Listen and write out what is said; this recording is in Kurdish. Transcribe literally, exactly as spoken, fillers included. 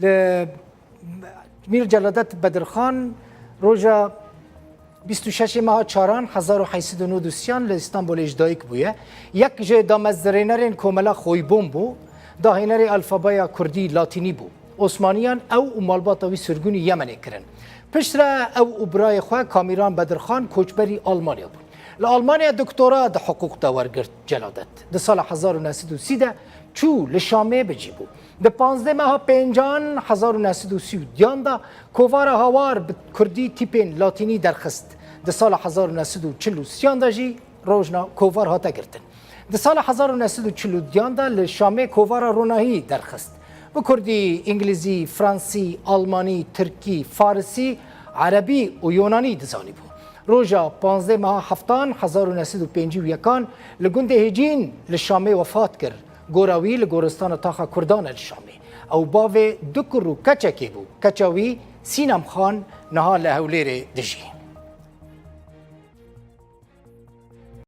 Li Mîr Celadet Bedirxan roja bîst û şeş meha çaran hezar û heyt sed û nod û sî li Îstanbulê ji dayik bûye. Yek ji damezrênerên Komela Xoybûn bû, dahênerê alfabeya kurdî latînî bû. Osmaniyan ew û malbata wî sirgûnî Yemenê kirin. Piştre ew û birayê xwe Kamîran Bedirxan koçberî Almanya bûn. Li Almanya doktora di hiqûq de wergirt Celadet. Di sala hezar û neh sed û sî de çû li Şamê bi cî bû. Di panzdeh meha pêncan hezar û neh sed û sî û diyan de kovara Hawar bi kurdî tîpên latînî derxist. Di sala hezar û neh sed û çil û sîyan de jî rojna kovar hate girtin. Di sala hezar û neh sed û çil û diyan de li Şamê kovara Ronahî derxist. Bi kurdî, îngilîzî, fransî, almanî, tirkî, farisî, erebî û yonanî dizanîbû. Roja panzdeh meha heftan hezar û neh sed û pêncî û yekan li gundê Hêcîn li Şamê wefat kir. Gora wî li goristana taxa Kurdan e li Şamê. Ew bavê du kur û keçekê bû. Keça wî Sînem Xan niha li Hewlêrê dijî.